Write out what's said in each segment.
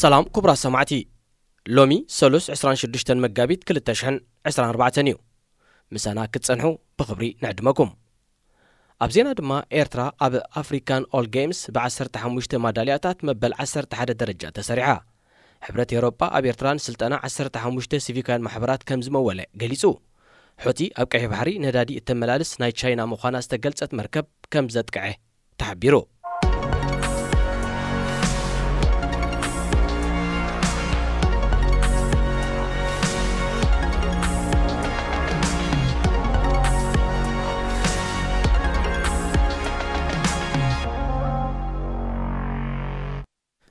ሰላም ክቡራት ሰማዕቲ፣ ሎሚ ሰሉስ ዕስራን ሽዱሽተን መጋቢት ክልተ ሽሕን ዕስራን ኣርባዕተን እዩ። ምሳና ክትጸንሑ ብኽብሪ ንዕድመኩም። ኣብ ዜና ድማ፣ ኤርትራ ኣብ ኣፍሪካን ኦል ጌምስ ብዓሰርተ ሓሙሽተ ማዳልያታት መበል ዓሰርተ ሓደ ደረጃ ተሰሪዓ። ሕብረት ኤውሮጳ ኣብ ኤርትራ ንስልጠና ዓሰርተ ሓሙሽተ ሲቪካውያን ማሕበራት ከም ዝመወለ ገሊጹ። ሑቲ ኣብ ቀይሕ ባሕሪ ነዳዲ እተመላልስ ናይ ቻይና ምዃና ዝተገልጸት መርከብ ከም ዘጥቅዐ ተሓቢሩ።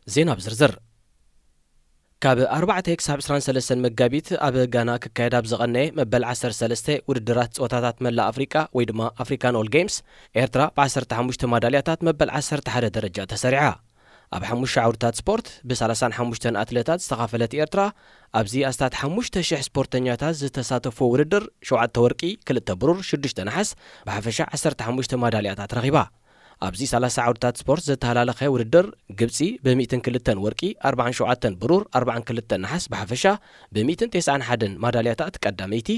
ዜና ብዝርዝር። ካብ ኣርባዕተ ክሳብ ዕስራን ሰለስተን መጋቢት ኣብ ጋና ክካየድ ኣብ ዝቐነየ መበል ዓሰርተ ሰለስተ ውድድራት ጸወታታት መላእ ኣፍሪቃ ወይ ድማ ኣፍሪካን ኦል ጌምስ፣ ኤርትራ ብዓሰርተ ሓሙሽተ ማዳልያታት መበል ዓሰርተ ሓደ ደረጃ ተሰሪዓ። ኣብ ሓሙሽተ ዓውድታት ስፖርት ብሰላሳን ሓሙሽተን ኣትሌታት ዝተኻፈለት ኤርትራ፣ ኣብዚ ኣስታት ሓሙሽተ ሽሕ ስፖርተኛታት ዝተሳተፎ ውድድር፣ ሸውዓተ ወርቂ፣ ክልተ ብሩር፣ ሽዱሽተ ነሓስ፣ ብሓፈሻ ዓሰርተ ሓሙሽተ ማዳልያታት ረኺባ። ኣብዚ ሰላሳ ዓውድታት ስፖርት ዝተሃላለኸ ውድድር፣ ግብጺ ብሚእትን ክልተን ወርቂ፣ ኣርባዓን ሸውዓተን ብሩር፣ ኣርባዓን ክልተን ነሓስ፣ ብሓፈሻ ብሚእትን ተስዓን ሓደን ማዳልያታት ቀዳመይቲ፣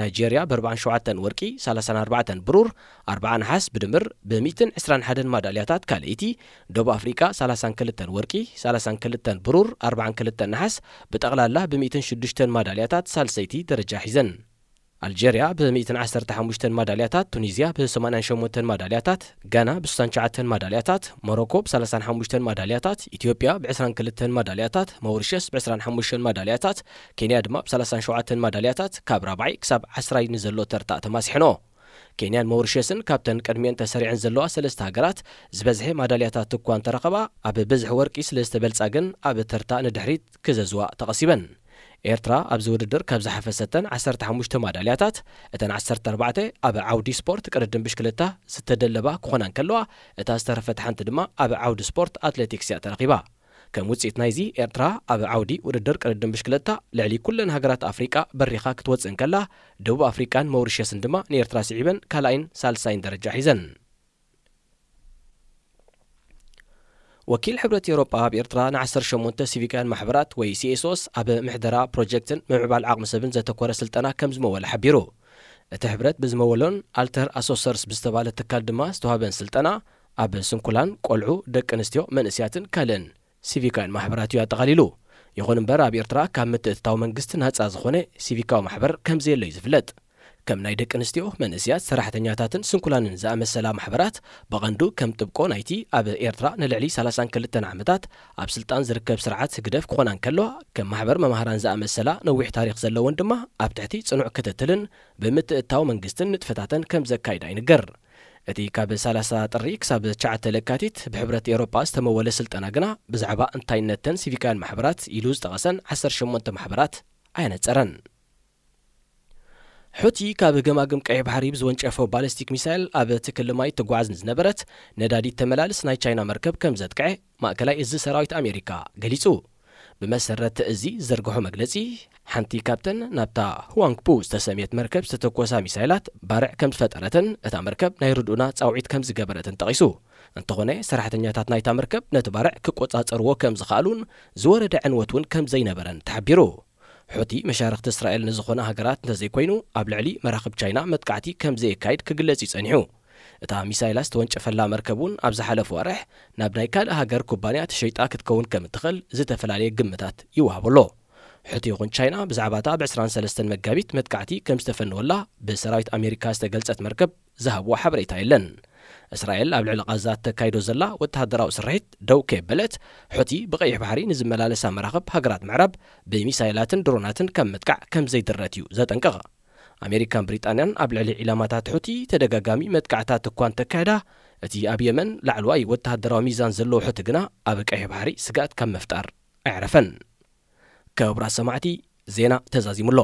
ናይጄርያ ብኣርባዓን ሸውዓተን ወርቂ፣ ሰላሳን ኣርባዕተን ብሩር፣ ኣርባዓ ነሓስ፣ ብድምር ብሚእትን ዕስራን ሓደን ማዳልያታት ካልኣይቲ፣ ደቡብ ኣፍሪቃ ሰላሳን ክልተን ወርቂ፣ ሰላሳን ክልተን ብሩር፣ ኣርባዓን ክልተን ነሓስ፣ ብጠቕላላ ብሚእትን ሽዱሽተን ማዳልያታት ሳልሰይቲ ደረጃ ሒዘን። ኣልጀርያ ብሚእትን ዓሰርተ ሓሙሽተን ማዳልያታት፣ ቱኒዝያ ብሰማንያን ሸሞንተን ማዳልያታት፣ ጋና ብስሳን ትሽዓተን ማዳልያታት፣ ሞሮኮ ብሰላሳን ሓሙሽተን ማዳልያታት፣ ኢትዮጵያ ብዕስራን ክልተን ማዳልያታት፣ መውሪሸስ ብዕስራን ሓሙሽተን ማዳልያታት፣ ኬንያ ድማ ብሰላሳን ሸውዓተን ማዳልያታት ካብ ራብዓይ ክሳብ ዓስራይ ንዘሎ ተርታ ተማሲሐንኦ። ኬንያን መውሪሸስን ካብተን ቅድሚኤን ተሰሪዐን ዘለዋ ሰለስተ ሃገራት ዝበዝሐ ማዳልያታት እኳ እንተረኸባ፣ ኣብ ብዝሒ ወርቂ ስለ ዝተበልጻ ግን ኣብ ተርታ ንድሕሪት ክዘዝዋ ተቐሲበን። ኤርትራ ኣብዚ ውድድር ካብ ዝሓፈሰተን ዓሰርተ ሓሙሽተ ማዳልያታት፣ እተን ዓሰርተ ኣርባዕተ ኣብ ዓውዲ ስፖርት ቅድድም ብሽክለታ ዝተደለባ ክኾና እንከለዋ፣ እታ ዝተረፈት ሓንቲ ድማ ኣብ ዓውዲ ስፖርት ኣትሌቲክስ እያ ተረኺባ። ከም ውጽኢት ናይዚ፣ ኤርትራ ኣብ ዓውዲ ውድድር ቅድድም ብሽክለታ ልዕሊ ኩለን ሃገራት ኣፍሪቃ በሪኻ ክትወጽእ እንከላ፣ ደቡብ ኣፍሪቃን መውሪሸስን ድማ ንኤርትራ ስዒበን ካልኣይን ሳልሳይን ደረጃ ሒዘን። ወኪል ሕብረት ኤውሮጳ ኣብ ኤርትራ ንዓሰርተ ሸሞንተ ሲቪካውያን ማሕበራት ወይ ሲኤስኦስ ኣብ ምሕደራ ፕሮጀክትን ምምዕባል ዓቕሚ ሰብን ዘተኮረ ስልጠና ከም ዝመወለ ሓቢሩ። እቲ ሕብረት ብዝመወሎን ኣልተር ኣሶሰርስ ብዝተባለ ትካል ድማ ዝተዋህበን ስልጠና፣ ኣብ ስንኩላን፣ ቆልዑ፣ ደቂ ኣንስትዮ፣ መንእስያትን ካልእን ሲቪካውያን ማሕበራት እዩ ኣጠቓሊሉ። ይኹን እምበር፣ ኣብ ኤርትራ ካብ ምትእትታው መንግስቲ ናጻ ዝኾነ ሲቪካዊ ማሕበር ከም ዘየሎ እዩ ዝፍለጥ። ከም ናይ ደቂ ኣንስትዮ፣ መንእስያት፣ ሰራሕተኛታትን ስንኩላንን ዝኣመሰላ ማሕበራት፣ ብቐንዱ ከም ጥብቆ ናይቲ ኣብ ኤርትራ ንልዕሊ ሰላሳን ክልተን ዓመታት ኣብ ስልጣን ዝርከብ ስርዓት ህግደፍ ክኾና እንከለዋ፣ ከም ማሕበር መማህራን ዝኣመሰላ ነዊሕ ታሪኽ ዘለወን ድማ ኣብ ትሕቲ ጽኑዕ ክትትልን ብምትእትታው መንግስትን ንጥፈታተን ከም ዘካይዳ ይንገር። እቲ ካብ ሰላሳ ጥሪ ክሳብ ትሽዓተ ለካቲት ብሕብረት ኤውሮጳ ዝተመወለ ስልጠና ግና፣ ብዛዕባ እንታይነተን ሲቪካውያን ማሕበራት ኢሉ ዝጠቐሰን ዓሰርተ ሸሞንተ ማሕበራት ኣየነጸረን። ሑቲ ካብ ገማግም ቀይሕ ባሕሪ ብዝወንጨፎ ባሊስቲክ ሚሳይል ኣብ ትክሊ ማይ ትጓዓዝ ንዝነበረት ነዳዲ ተመላልስ ናይ ቻይና መርከብ ከም ዘጥቅዐ ማእከላይ እዚ ሰራዊት ኣሜሪካ ገሊጹ። ብመሰረት እዚ ዝዘርግሖ መግለጺ፣ ሓንቲ ካብተን ናብታ ሁዋንግፑ ዝተሰምየት መርከብ ዝተተኮሳ ሚሳይላት ባርዕ ከም ዝፈጠረትን እታ መርከብ ናይ ርድኡና ጻውዒት ከም ዝገበረትን ጠቒሱ። እንተኾነ፣ ሰራሕተኛታት ናይታ መርከብ ነቲ ባርዕ ክቆጻጸርዎ ከም ዝኸኣሉን ዝወረደ ዕንወት እውን ከም ዘይነበረን ተሓቢሩ። ሑቲ መሻርኽቲ እስራኤል ንዝኾና ሃገራት እንተዘይኮይኑ፣ ኣብ ልዕሊ መራኽብ ቻይና መጥቃዕቲ ከም ዘየካይድ ክግለጽ እዩ ጸኒሑ። እታ ሚሳይላ ዝተወንጨፈላ መርከብ እውን ኣብ ዝሓለፈ ወርሕ ናብ ናይ ካልእ ሃገር ኩባንያ ተሸይጣ ክትከውን ከም እትኽእል ዝተፈላለየ ግምታት ይወሃቦ ኣሎ። ሑቲ ይኹን ቻይና ብዛዕባ እታ ብ ዕስራን ሰለስተን መጋቢት መጥቃዕቲ ከም ዝተፈነወላ ብሰራዊት ኣሜሪካ ዝተገልጸት መርከብ ዝሃብዎ ሓበሬታ የለን። እስራኤል ኣብ ልዕሊ ቓዛ እተካይዶ ዘላ ወተሃደራዊ ስርሒት ደው ከየበለት፣ ሑቲ ብቐይሕ ባሕሪ ንዝመላለሳ መራኽብ ሃገራት ምዕራብ ብሚሳይላትን ድሮናትን ካብ ምጥቃዕ ከም ዘይድረት እዩ ዘጠንቅቕ። ኣሜሪካን ብሪጣንያን ኣብ ልዕሊ ዒላማታት ሑቲ ተደጋጋሚ መጥቃዕታት እኳ እንተካየዳ፣ እቲ ኣብ የመን ላዕለዋይ ወተሃደራዊ ሚዛን ዘለዎ ሑቲ ግና ኣብ ቀይሕ ባሕሪ ስግኣት ካብ ምፍጣር ኣየዕረፈን። ክቡራት ሰማዕቲ፣ ዜና ተዛዚሙ ኣሎ።